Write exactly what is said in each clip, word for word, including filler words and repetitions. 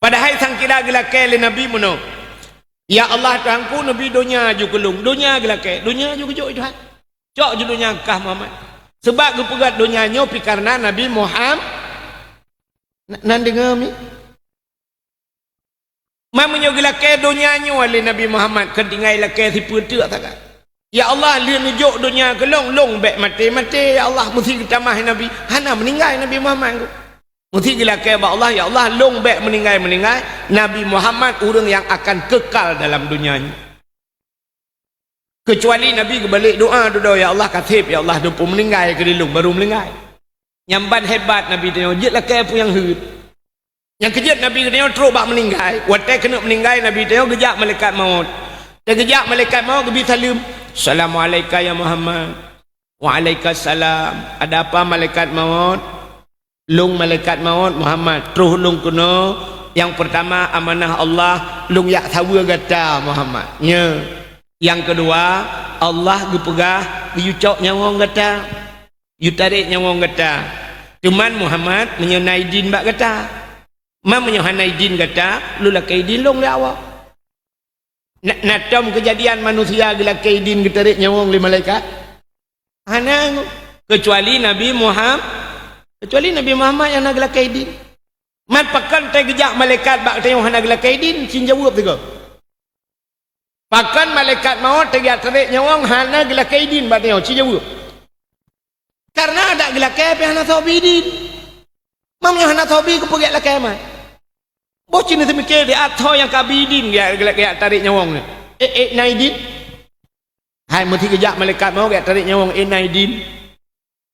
Padahai sangkira geulakée lé Nabi meunoe, "Ya Allah, Tuhanku, neubi donya ju keu lôn." Donya geulakée, donya ju geujok Tuhan. "Cok ju donya kah Muhammad." Seubab geupeugét donya nyoe pih kareuna Nabi Muham-, na-, nan deungoe mi? Man meunyoe geulakée donya nyoe lé Nabi Muhammad, kon tinggai lakée sipeue teuk sagai. "Ya Allah, lheueh neujok donya keu lôn, lôn bék maté-maté, ya Allah." Meusi geutamah Nabi, hana meuninggai Nabi Muhammad. Meusi geulakée bak Allah, "Ya Allah, lôn bék meuninggai-meuninggai, Nabi Muhammad ureuëng nyang akan keukal dalam donya nyoe." Keucuali Nabi geubalek doa dudoe, "Ya Allah, ka seb, ya Allah, neupeu meuninggai keu lôn, baru meuninggai." Nyan ban hebat Nabi tanyoe, jeuet lakée peue nyang heuet. Nyang keujeuet Nabi geutanyoe trok bak meuninggai. Watée keuneuk meuninggai, Nabi tanyoe geujak malaikat maut. Watée geujak malaikat maut geubi saleuem, "Assalamualaika ya Muhammad." "Waalaikumsalam. Ada apa malaikat maut?" "Lôn malaikat maut Muhammad, troh lôn keunoe. Nyang peurtama amanah Allah, lôn jak saweue gata Muhammad. Nyoe. Nyang keudua, Allah geupeugah geuyue cok nyawöng gata. Yue tarek nyawöng gata. Cuman Muhammad, meunyoe na idin bak gata. Man meunyoe hana idin gata, lôn lakée idin lôn lé Allah." Na, na tom keujadian manusia geulakée idin geutarek nyawöng lé malaikat? Hana, keucuali Nabi Muham-, keucuali Nabi Muhammad nyang na geulakée idin. Man pakon teugeujak malaikat bak tanyoe hana geulakée idin? Ci jaweueb sigoe. Pakon malaikat maut teugeujak tarek nyawöng hana geulakée idin bak tanyoe? Ci jaweueb. Kareuna adak geulakée pih hana soe bi idin. Man meunyoe hana soe bi, keupeue geujak lakée mat? Boh cit neuseumiké di ateueh nyang ka bi idin geujak, geujak, geujak tarek nyawöng nyan. Eh, eh, na idin? Hai, meusi geujak malaikat maut geujak tarek nyawöng, eh, na idin?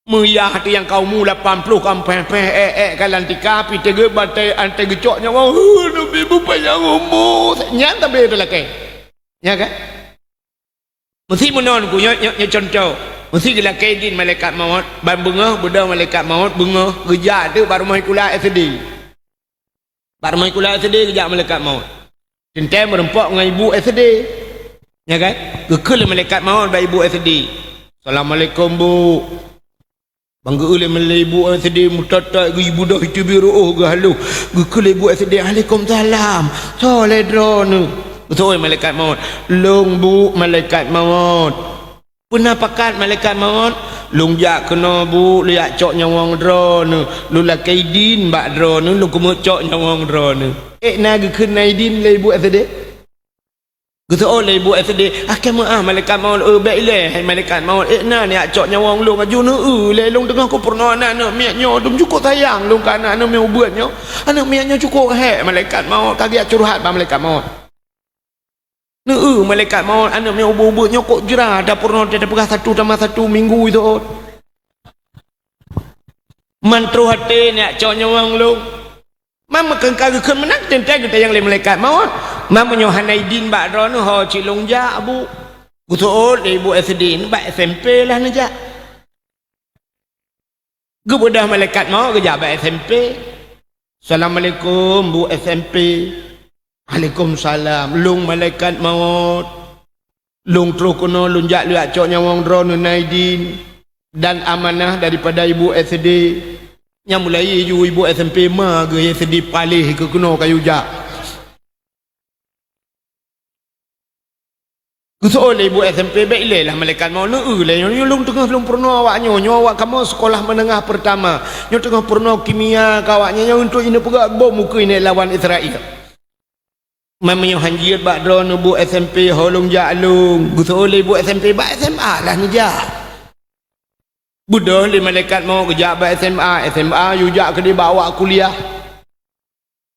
Meuyah até nyang ka umu lapan ploh ka mpéh-mpéh, eh, eh, ka lam tika, pih teugeuba teuh, antée geucok nyawöng, "Huh, neubi beupanyang umu." Nyan tabé teulakée. Nya kan? Meusi meunan ku nyoe, nyoe, nyoe cuntoh. Meusi geulakée idin malaikat maut, ban beungoh beudôh malaikat maut, beungoh geujak teuk bak rumoh sikula S D. Bak rumoh sikula S D geujak malaikat maut. Teuntée meurumpok ngon ibu S D. Nya kan? Geukheun lé malaikat maut bak ibu S D. "Assalamualaikum, Bu." Ban geu-eu lé malaikat ibu S D meutot-tot geuibu doh itu biru oh geuhaloh. Geukheun lé ibu S D, "Waalaikumsalam. Soe lé droeneuh?" Geuseuôt malaikat maut, "Lôn, Bu, malaikat maut." "Peue na pakat malaikat maut?" "Lôn jak keunoe, Bu, lôn jak cok nyawöng droeneuh. Lôn lakée idin bak droeneuh, lôn keumeung cok nyawöng droeneuh." Ék na geukheun na idin lé ibu S D? Geuseuôt lé ibu S D, "Akhé meuáh malaikat maut, eu, bék ilée, hai malaikat maut, ék na neujak cok nyawöng lôn aju, neu-eu lé lôn teungoh kupeurunoe aneuk miet nyoe, dum cukôp sayang lôn keu aneuk miet ubeuet nyoe. Aneuk miet nyoe cukôp hék malaikat maut, ka geujak curhat bak malaikat maut." Neu-eu malaikat maut, aneuk miet ubeuet-ubeuet nyoe kok jra tapeurunoe, tapeugah satu tambah satu minggu itu. "Man troh até neujak cok nyawöng lôn." Man meukeuh ka geukheun meunan, teuntée geutanyong lé malaikat maut, "Man meunyoe hana idin bak droeneuh, ho cit lôn jak, Bu?" Geuseuôt lé ibu S D, "Bak S M P lah neujak." Geubeudôh malaikat maut geujak bak S M P. "Assalamualaikum, Bu S M P." "Waalaikumsalam. Lôn malaikat maut. Lôn troh keunoe lôn jak lôn jak cok nyawöng droeneuh na idin dan amanah daripada ibu S D." Nyang mulai ju ibu S M P ma geuh S D paléh keu keunoe kayue jak. Geuseuôt lé ibu S M P, "Bék ilée lah malaikat maut, neu-eu lé nyoe, nyoe lôn teungoh lôn peurunoe awak nyoe, nyoe awak kamoe seukolah menengah pertama. Nyoe teungoh peurunoe kimia keu awak nyoe, nyoe untuk ineuk peugah bom ukeue ineuk lawan Israel." "Man meunyoe han jeuet bak droeneuh, Bu S M P, ho lôn jak lôn." Geuseuôt lé ibu S M P, "Bak S M A lah neujak." Beudôh lé malaikat maut geujak bak S M A, S M A yue jak keudeh bak awak kuliah.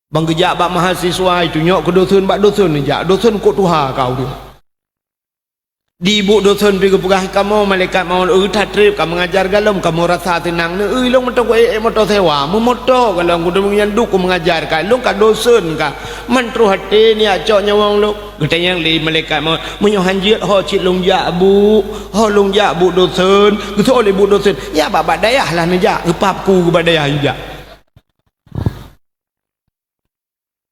Ban geujak bak mahasiswa, itunyok keu dosen, bak dosen jak. "Dosen, kok tuha kah?" Di ibu dosen pih geupeugah, "Kamoe malaikat maut, eu, that treb ka meungajar goh lom kamoe rasa seunang. Neu-eu lôn mantong ku ék-ék moto sewa, meumoto goh lom, kudeungoe nyan duek ku meungajar kah, lôn ka dosen kah. Man troh até neujak cok nyawöng lôn." Geutanyong lé malaikat maut, "Meunyoe han jeuet, ho cit lôn jak, Bu? Ho lôn jak, Bu dosen?" Geuseuôt lé bu dosen, "Ya, bak, bak dayah lah neujak, geupap ku bak dayah yue jak."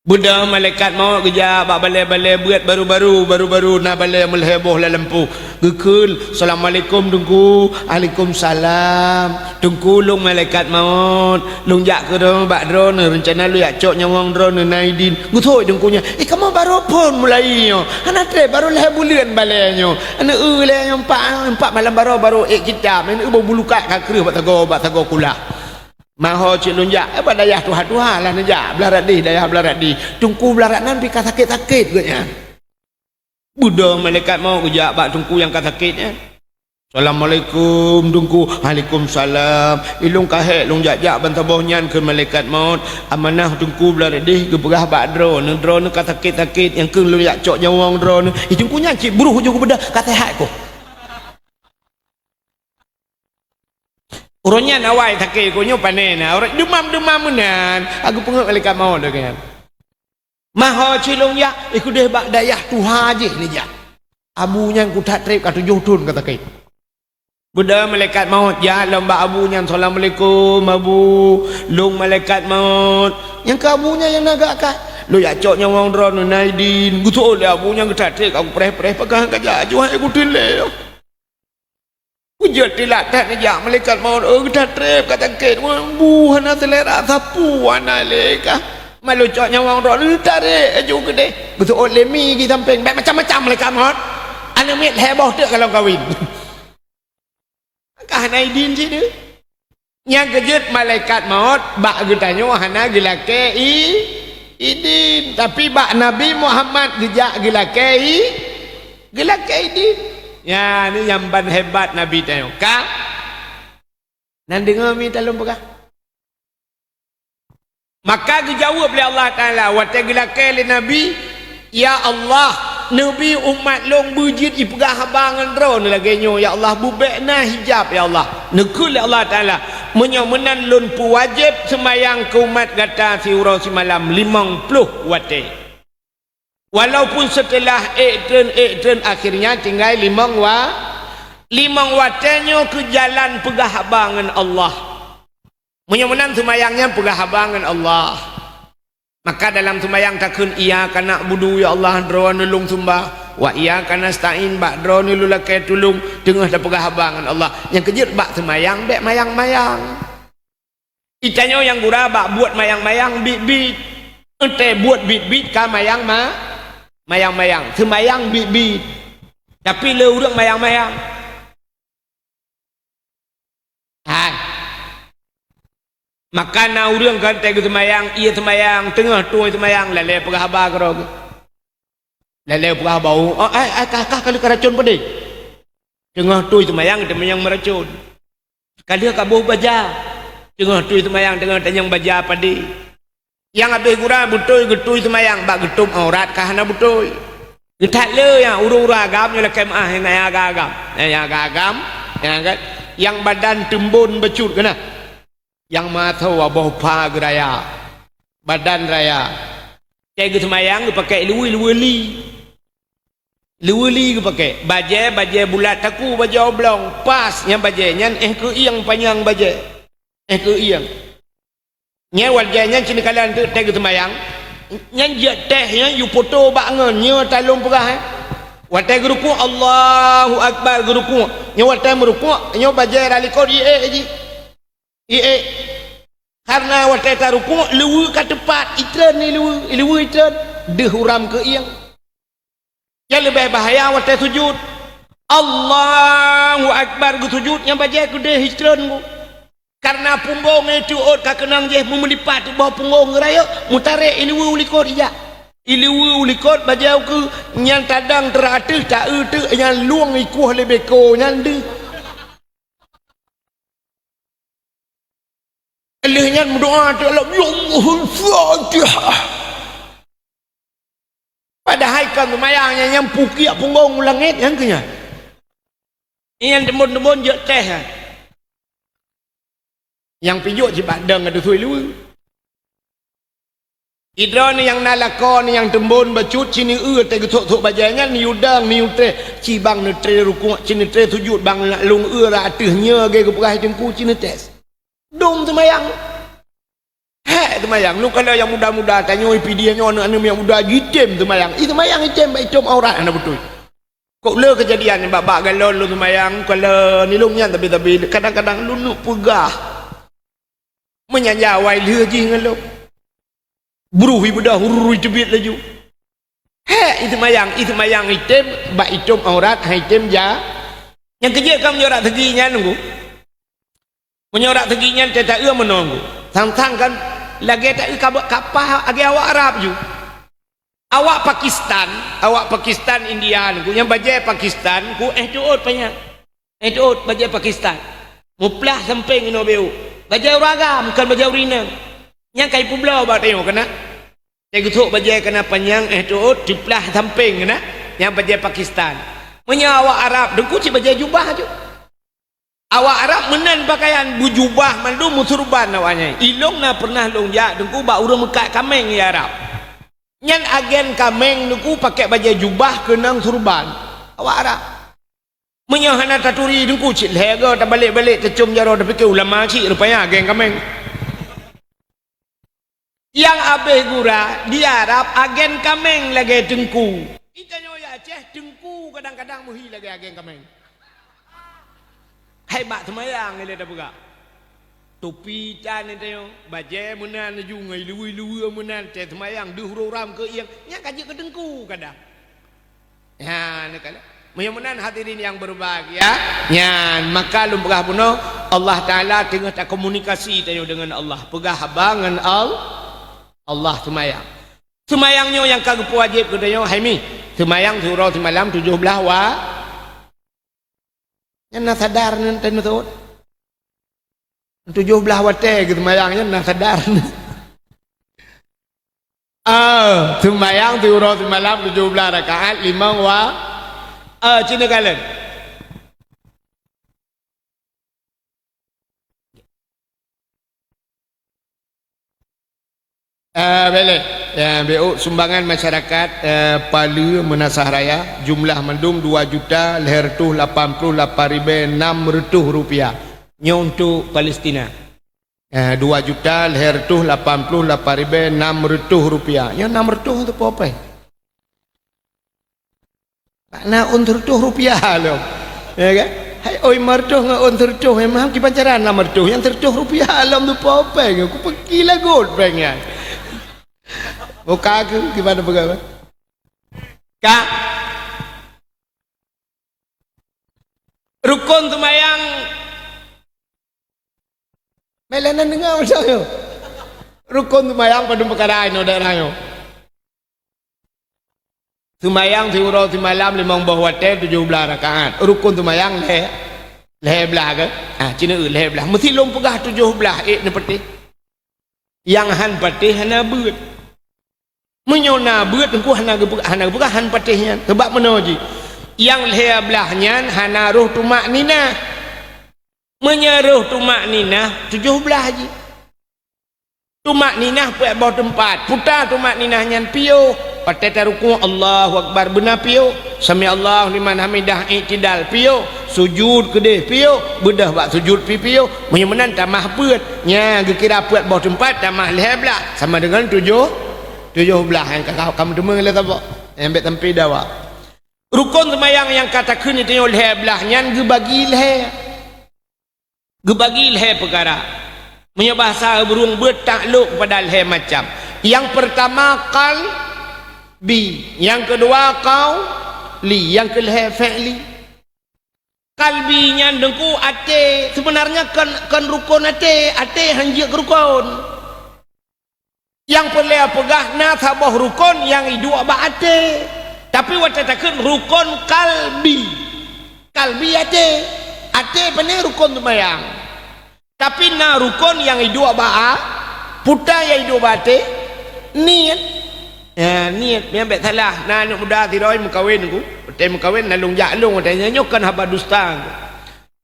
Beudôh malaikat maut geujak bak balée-balée beuet baru-baru, baru-baru na balée meulhée boh lam lampôh. Geukheun, "Assalamualaikum, Teungku." "Waalaikumsalam." "Teungku, lôn malaikat maut. Lôn jak keudroe bak droeneuh, reuncana lôn jak cok nyawöng droeneuh na idin." Geuseuôt teungku nyan, "Eh, kamoe barô phon mulai nyoe. Hana treb, barô lhée buleuen balée nyoe. Hana eu lé nyoe, empat, empat malam barô, barô ék kitab. Hana eu boh bulukat ka kreueh bak sagoe, bak sagoe kulah." "Maho cit lôn jak, eh, bak dayah tuha-tuha lah neujak, Blaradih, dayah Blaradih. Teungku Blarat nan pih ka sakét-sakét geuh nyan." Beudôh malaikat maut geujak bak teungku nyang ka sakét nyan. "Assalamualaikum, Teungku." "Waalaikumsalam. Ilôn ka hék lôn jak-jak ban saboh nyan," kheun malaikat maut. "Amanah Teungku Blaradih geupeugah bak droeneuh, droeneuh ka sakét-sakét, nyang kheun lôn jak cok nyawöng droeneuh." Ih, teungku nyan cit bruh ju geubeudôh, "Ka seuhat kah?" Uroe nyan awai sakét, uroe nyoe pané na. Uroe deumam-deumam meunan, ka geupeungeut malaikat maut lagée nyan. "Maho cit lôn jak, eh, keudeh bak dayah tuha jih neujak. Abu nyan kuthat treb ka tujoh thon ka sakét." Beudôh malaikat maut jak lom bak abu nyan, "Assalamualaikum, Abu. Lôn malaikat maut." Nyang keu abu nyan nyang na geuakai. "Lôn jak cok nyawöng droeneuh na idin." Geuseuôt lé abu nyan, "Geuthat treb ka kupreh-preh, pakon ka jak, ajuh hai kuteulée." Peujeuet tilat that neujak malaikat maut, "Oh, geuthat treb ka sakét, bu hana seulera, sapeue hana lé kah. Meulôn cok nyawöng droeneuh, tarek aju keudeh." Geuseuôt lé mi di sampéng, "Bék macam-macam malaikat maut. Aneuk miet lhée boh teuk ka lôn kawin." Ka hana idin cit deuh. Nyang keujeuet malaikat maut bak geutanyoe hana geulakée i-, idin, tapi bak Nabi Muhammad geujak geulakée i-, geulakée idin. Nyan, nyan ban hebat Nabi tanyoe. Ka? Nan deungoe mi talôn peugah. Maka geujaweueb lé Allah Taala watée geulakée lé Nabi, "Ya Allah, neubi umat lôn beujeuet ipeugah haba ngon droeneuh lagée nyoe, ya Allah, beubék na hijab, ya Allah." Neukheun lé Allah Taala, "Meunyoe meunan lôn peuwajéb seumayang keu umat gata siuroe simalam limong ploh watée." Walaupun seuteulah ék treun, ék treun, akhirnya tinggai limong wa-, limong watée nyoe keu jalan peugah haba ngon Allah. Meunyoe meunan seumayang nyan peugah haba ngon Allah. Maka dalam seumayang takheun, "Iyyaka na'budu, ya Allah, droeneuh lôn seumbah. Wa iyyaka nasta'in, bak droeneuh lôn lakée tulông." Teungoh tapeugah haba ngon Allah. Nyang keujeuet bak seumayang bék mayang-mayang. Geutanyoe nyang gura bak buet mayang-mayang biet-biet. Entée buet biet-biet ka mayang ma-, mayang-mayang. Seumayang biet-biet. Tapi le ureuëng mayang-mayang. Hai. Maka na ureuëng ka teugeuseumayang, ie seumayang, teungoh tueng seumayang, lalée peugah haba keudroe geuh. Lalée peugah haba, "Oh, ai, ai, kah, kah ka lheueh ka racôn padé?" Teungoh tueng seumayang, teumanyong meuracôn. Ka lheueh ka boh baja. Teungoh tueng seumayang, teungoh tanyong baja padé. Nyang habéh gura beutôi geutui seumayang, bak geutôb aurat ka hana beutôi. Geuthat le nyang ureuëng-ureuëng agam nyoe lakée meuáh nyang agam-agam. Eh, nyang agam-agam, nyang agam, nyang badan teumbon bacut keunan. Nyang meuasoe boh pha geuraya, badan raya. Watée geuseumayang geupakée luweue-luweue li. Luweue li geupakée, bajée, bajée bulat taku, bajée oblong, pas nyang bajée nyan éh keuieng panyang bajée. Éh keuieng. Nyan watée nyan cit neukalon teuk watée geuseumayang, nyan jeuet teh nyan yue poto bak ngon nyoe talôn peugah, eh. Watée geurukuk, Allahu Akbar, geurukuk. Nyoe watée meurukuk, nyoe bajée rot likot iék jih. Iék. Karna watée tarukuk, luweue ka teupat, itreun iluweue, iluweue itreun, deuh uram keuieng. Nyang leubeh bahaya watée sujut. Allahu Akbar geusujut, nyang bajée keudeh itreun geuh. Karna punggong nyang teuôt ka keunong jih meumeulipat boh punggong geurayeuk, meutarek iluweue u likot ijak. Iluweue u likot bajée ukeue, nyang tadong teurah ateueh, ta-eu teuk, nyang lueng ikueh lé beko nyan deuh. Lheueh nyan meudoá teuk lom, "Ya Allahul Fatihah." Padahai kon seumayang nyan nyang pukiek punggong u langét nyan keuh nyan. Nyan teumbon-teumbon jeuet teh nyan. Nyang pijôk cit bak dong ka teusui luweue. Idroeneuh nyang na lakoe nyang teumbon bacut, ci neu-eu teuh geusok-sok bajée nyan, neuyue dong, neuyue treh, ci bang neutreh rukuk, ci neutreh sujut, bang lôn eu rot ateueh nyoe lagée geupeugah teungku, ci neutreh. Dum seumayang. Hek seumayang, lôn kalon nyang muda-muda, tanyoe P D A nyoe aneuk-aneuk nyang muda jitem seumayang. Ih, seumayang item bak itom aurat hana beutôi. Kok le keujadian bak-bak galon lôn seumayang, kalon nilôn nyan sabe-sabe, kadang-kadang lôn neuk peugah. Meunyan ja awai lheueh jih ngon lôn. Bruh ibeudôh, hurui teubiet laju. Hek, ih seumayang, ih seumayang item bak itom aurat, hai item ja. Nyang keujeuet ka meunyoe rak seugi nyan nunggu. Meunyoe rak seugi nyan teuta eu meunoe nunggu. Sang-sang kan lagèe ta eu kaba-, kapah lagèe awak Arab ju. Awak Pakistan, awak Pakistan, India nunggu, nyang bajèe Pakistan ku eh teuôt panyang. Eh teuôt bajèe Pakistan. Muplah sampéng inoe beu. Bajèe ureueng agam, kon bajèe ureueng inong. Nyang kai peubloe bak tanyoe keunan. Teugeusok bajèe kana panyang eh teuôt teuplah sampéng kana, nyang bajèe Pakistan. Meunyoe awak Arab deungku cit bajèe jubah ju. Awak Arab meunan pakaian, beujubah mandum meusurban awaknyan. Ilong na pernah lôn jak deungku bak ureueng meukat kaméng di Arab. Nyan agen kaméng deungku pakai bajèe jubah keunong surban. Awak Arab. Meunyoe hana taturi deungku cit lhèe goe tabalek-balek tacom jaroe tapike ulama cit rupanya agen kaméng. Nyang abéh gura di Arab agen kaméng lagèe teungku. Di tanyoe di Aceh teungku kadang-kadang meuhi lagèe agen kaméng. Hai bak seumayang ilèe tapeugah. Topi tan di tanyoe, bajèe meunan laju ngon ileue-ileue meunan, teuh seumayang deuh uroe ram keu ieng, nyan ka jeuet keu teungku kadang. Nyan, neukalon. Meunyoe meunan hadirin nyang berbahagia, nyan maka lôn peugah bunoe, Allah Taala teungoh takomunikasi tanyoe deungon Allah. Peugah haba ngon Al-, Allah seumayang. Seumayang nyoe nyang ka geupeuwajéb keu tanyoe, hai mi, seumayang siuroe simalam tujoh blaih wa-, nyan na sadar nyan teuneusot. Tujoh blaih watèe geuseumayang nyan na sadar. Ah, seumayang siuroe simalam tujoh blaih rakaat limong wa-, ah, cit neukalon. Eh, beleh. Ya, beu sumbangan masyarakat, eh, Pale Meunasah Raya, jumlah mandum dua juta lhèe reutôh lapan ploh lapan ribèe nam reutôh rupiah. Nyoe untuk Palestina. Eh, dua juta lhèe reutôh lapan ploh lapan ribèe nam reutôh rupiah. Nyoe nam reutôh tu po pèng. Makna ôn sireutôh rupiah lom. Ya kan? Hai oi, limong reutôh ngon ôn sireutôh, memang kiban cara limong reutôh, nyang sireutôh rupiah lom tu po pèng, ku peuki lagot pèng nyan. Muka aku gimana peugah? Ka. Rukon seumayang. Meulanang deungoe masa nyoe. Rukon seumayang padum peukara inoe daerah nyoe. Seumayang siuroe simalam limong boh watèe tujoh blaih rakaat. Rukon seumayang lhèe, lhèe blaih ke? Ah, cina eu lhèe blaih. Meusi lôn peugah tujoh blaih, ék neupatéh. Nyang han patéh hana beuet. Meunyoe na beuet, teungku hana geupeu-, hana geupeugah han patéh nyan. Sabab meunoe jih, nyang lhèe blaih nyan hana rôh tumakninah. Meunyoe rôh tumakninah, tujoh blaih jih. Tumakninah peuet boh teumpat. Puta tumakninah nyan piôh. Watèe tarukuk, Allahu Akbar, beuna piôh. Sami'allahu liman hamidah, i'tidal, piôh. Sujud keudeh, piôh. Beudôh bak sujud pi piôh. Meunyoe meunan tamah peuet. Nyan geukira peuet boh teumpat tamah lhèe blaih. Sama deungon tujoh, tujoh blaih. Nyang ka, ka, ka meuteumé lé saboh. Nyang bèk sampoe dawa. Rukon seumayang nyang ka takheun tanyoe lhèe blaih nyan geubagi lhèe. Geubagi lhèe peukara. Meunyoe bahasa ureueng beuet, taklok keupada lhèe macam. Nyang peurtama qalbi, nyang keudua qauli, nyang keulhèe fi'li. Qalbi nyan teungku até, sebenarnya kon, kon rukon até, até han jeuet keu rukon. Nyang peureulèe peugah na saboh rukon nyang iduek bak até. Tapi watèe takheun rukon qalbi. Qalbi até. Até pane rukon seumayang. Tapi na rukon nyang iduek bak a-, peue nyang iduek bak até? Niet. Ya, niet. Nyang bèk salah. Na aneuk muda sidroe meukawen ku. Watèe meukawen na lôn jak lôn watèe nyan, nyoe kon haba dusta.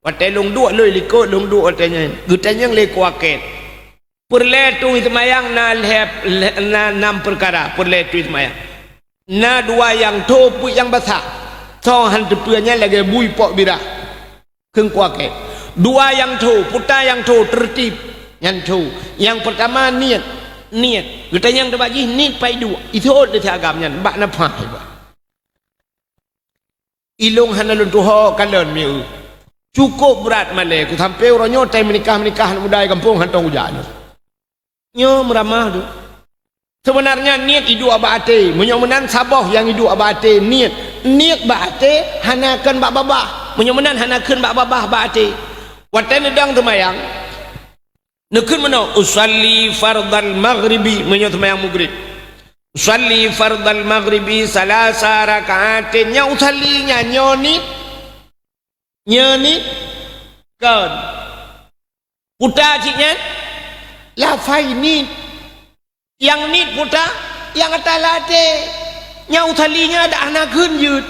Watèe lôn duek lôn likot lôn duek watèe nyan. Geutanyong lé kuakét. Peureulèe tueng seumayang na lhèe, lhèe, na nam peukara peureulèe tueng seumayang. Na dua nyang tho peuet nyang basah. Soe han teupeue nyan lagèe bui pok birah. Kheun kuakét. Dua nyang tho, peue nyang tho, teurtib. Nyan tho. Nyang peurtama niet. Niet. Geutanyong teuh bak jih niet pai duek. Iseuôt lé si agam nyan bak nafah iba. Ilôn hana lôn tuho kalon mieu. Cukôp brat malée ku sampoe uroe nyoe tai meunikah-meunikah aneuk muda di gampông hantom kujak nyoe. Nyoe meuramah tu. Seubeunarnya niet iduek bak até. Meunyoe meunan saboh nyang iduek bak até niet. Niet bak até hana kheun bak babah. Meunyoe meunan hana kheun bak babah, bak até. Watée neudong teumayang, neukheun meunoe, "Usalli fardal maghribi," meunyoe teumayang mugrib. "Usalli fardal maghribi salasa rakaatin." Nyan usalli nyan nyoe niet. Nyoe niet kon. Puta cit nyan lafai niet. Nyang niet puta, nyang ata lam até. Nyang usalli nyan dak hana kheun jeuet.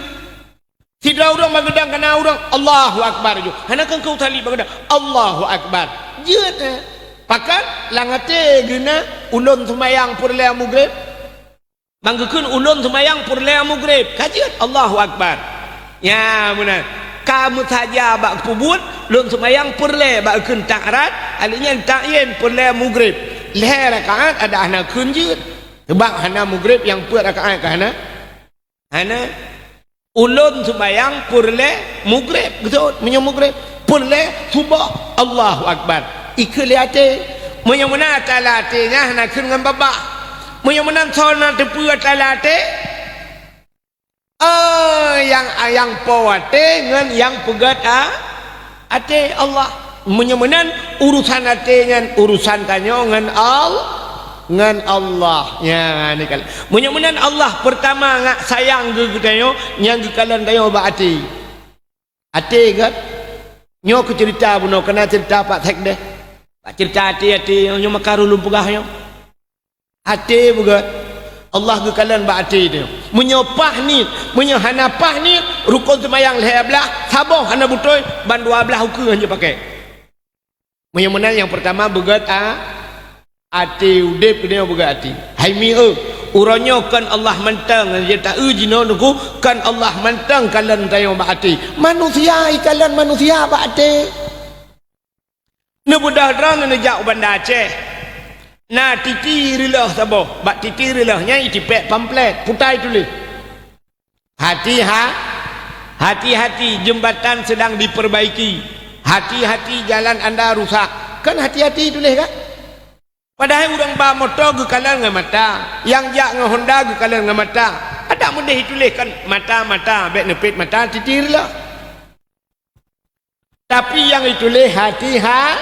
Sidroe ureuëng bak geudang kana ureuëng, "Allahu Akbar," ju. Hana kheun keu usalli bak geudang, "Allahu Akbar." Jeuet, eh. Pakon lam até geuh na ulôn seumayang peureulée mugrib. Ban geukheun ulôn seumayang peureulée mugrib, ka jeuet, "Allahu Akbar." Nya meunan. Ka meusaja bak peubuet, lôn seumayang peureulée bak geukheun takrat, alheuh nyan takyin peureulée mugrib. Lhée rakaat adak hana kheun jeuet. Sabab hana mugrib nyang peuet rakaat ka hana. Hana. Ulôn seumayang peureulée mugrib, beutôi? Meunyoe mugrib, peureulée suboh, Allahu Akbar. Ikheun lé até. Meunyoe meunan ata lam até nyan hana kheun ngon babah. Meunyoe meunan soe na teupeue ata lam até? Oh, nyang, nyang po até ngon nyang peugét a-, até Allah. Meunyoe meunan urusan até nyan urusan tanyoe ngon Al-, ngon Allah. Nya, ni kan. Meunyoe meunan Allah peurtama ngat sayang geu-, geutanyoe, nyang geukalon tanyoe bak até. Até gét. Nyoe keu ceurita bunoe, keu na ceurita Pak Sekdes. Bak ceurita até-até nyoe maka ulôn peugah nyoe. Até beugét. Allah geukalon bak até teuh. Meunyoe paih niet, meunyoe hana paih niet, rukon seumayang lhée blaih, saboh hana beutôi, ban dua blaih ukeue hana jipakée. Meunyoe meunan nyang peurtama beugét a-, até, udeb keunoe beugét até. Hai mieu, uroe nyoe kon Allah mantong, nyang taeu jinoe teungku, kon Allah mantong kalon tanyoe bak até. Manusia ikalon manusia bak até. Neubeudôh droe neujak u Banda Aceh. Na titi reuleuh saboh, bak titi reuleuh nyan itipék pamflet, puta ituléh, "Hati-ha-, hati-hati, jembatan sedang diperbaiki. Hati-hati, jalan anda rusak." Kan hati-hati ituléh kan? Padahai ureuëng ba moto geukalon ngon mata, nyang jak ngon Honda geukalon ngon mata. Adak meudeh ituléh kan mata-mata, bék neupet mata titi reuleuh. Tapi nyang ituléh hati-ha-,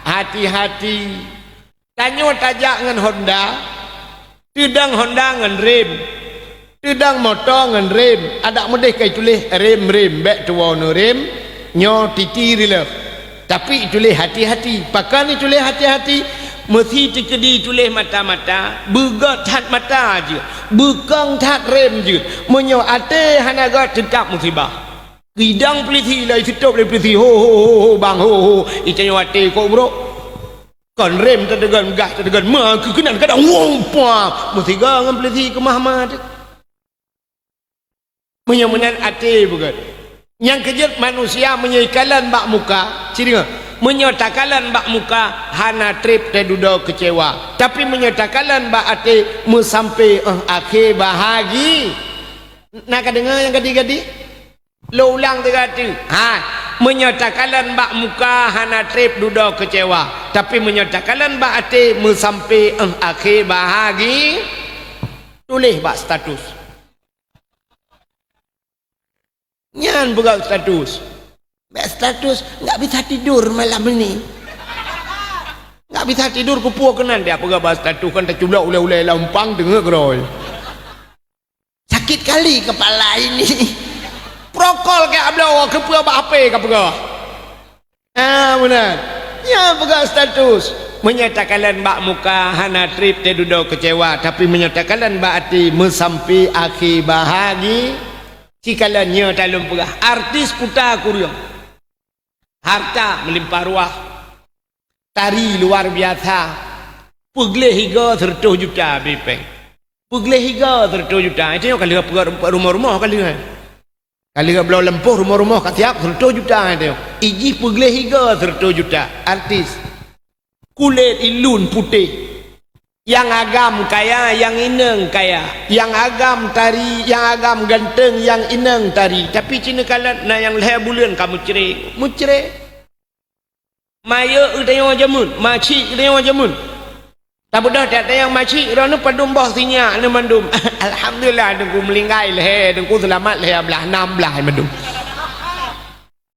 hati-hati. Tanyoe tajak ngon Honda, teudong Honda ngon rem, teudong moto ngon rem, adak meudeh ka ituléh rem-rem, bék tuwoe neu rem, nyoe titi reuleuh. Tapi ituléh hati-hati. Pakon ituléh hati-hati? Meusi teukeudi ituléh mata-mata, beugét that mata jeuet, beukong that rem jeuet. Meunyoe até hana gét, teutab musibah. Geudong peulisi, laju sitôb lé peulisi, "Ho, ho, ho, ho, bang, ho, ho." Itanyoe até kok brok. Kon rem teudegan, gas teudegan, ma keu keunan kadang, wong, pah. Meusiga ngon peulisi keumah-mah teuh. Meunyoe meunan até beugét. Nyang keujeuet manusia meunyoe ikalon bak muka, ci deungoe, meunyoe takalon bak muka, hana treb teududoe keucewa. Tapi meunyoe takalon bak até, meusampé, eh, akhé bahagi. Na ka deungoe nyang gadi-gadi? Lôn ulang sigoe teuk. Ha, meunyoe takalon bak muka hana treb dudoe keucewa, tapi meunyoe takalon bak até meusampé, eh, akhé bahagi, tuléh bak status. Nyan peugah status. Bak status, "Nggak bisa tidur malam ini." Nggak bisa tidur, keupeue keunan dia peugah bak status, kan taculok ulée-ulée lam umpang deungoe keudroe. Sakit kali kepala ini. Prokol keu abloe, keupeue bak H P ka peugah. Ah, meunan. Nyan peugah status. Meunyoe takalon bak muka hana treb teududoe keucewa, tapi meunyoe takalon bak até meusampé akhé bahagi. Ci kalon nyoe talôn peugah, artis kuta kureueng. Harta meulimpah ruah. Tari luar biasa. Peugleh igo seureutôh juta bri péng. Peugleh igo seureutôh juta. Itu nyoe ka lheueh peugah rumoh-rumoh ka lheueh. Ka lheueh bloe lampôh rumoh-rumoh ka siap seureutôh juta itu. Ijih peugleh igo seureutôh juta. Artis. Kulét ilôn putéh. Nyang agam kaya, nyang inong kaya. Nyang agam tari, nyang agam ganteng, nyang inong tari. Tapi ci neukalon na nyang lhèe buleuen ka meucré. Meucré. Ma yôk geutanyoe jameun, ma chik geutanyoe jameun. Tabeudôh that nyang ma chik droeneuh padum boh sinyak neuh mandum. Alhamdulillah, Teungku meuninggai lhèe, Teungku seulamat lhèe blah, nam blah mandum.